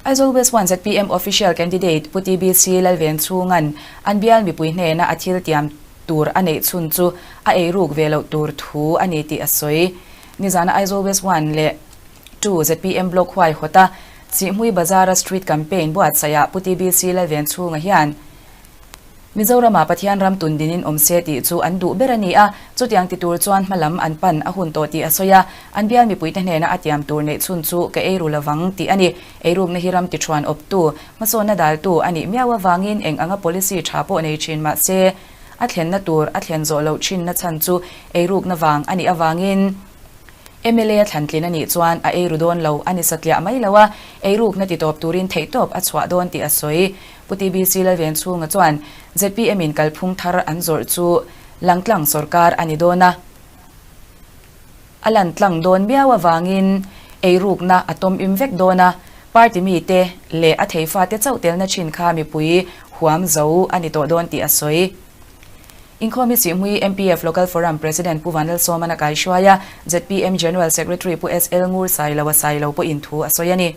Aizawl West 1 zpm Official Candidate Pu TBC Lalvenchhunga'n an bial mipui hnena a thil tiam tur a neih chhun chu a eiruk ve loh tur thu a ni tih a sawi. Nizana Aizawl West 1 leh 2 zpm Block huaihawta Chihmui Bazara Street Campaign buatsaihah Pu TBC Lalvenchhunga hian Mizoramah Pathian ram tun dinin awm se tih chu an duh ber a ni a, chutiang ti tur chuan hma lam an pan a hun tawh tih a sawi a, an bial mipuite hnena a tiam tur neih chhun chu ka ei ru lovang tih a ni. Eirukna hi ram tiṭhuan awptu, hmasawnna daltu a nih miau avangin eng anga policy ṭha pawh nei ṭhin mah se, a thlenna tur a thlen zawh loh ṭhinna chhan chu eirukna vang a nih avangin mla a thlantlin a nih chuan a eiru dawn lo a ni satliah mai lo a, eirukna titawp turin theihtawp a chhuah dawn tih a sawi. Pu TBC Lalvenchhunga chuan zpm in kalphung thar an zawrh chu langtlang sawrkar a ni dawn a, a lan tlang dawn miau avangin eirukna a tawm im vek dawn a, party mite leh a theifate chauh telna thin kha mipui huam zo a ni tawh dawn tih a sawi. Inkhawm hi Sihmui MPF Local Forum President Pu Vanlalsawman a kaihruai a, zpm General Secretary Pu SL Ngur Sailoa Sailo pawhin thu a sawi a ni.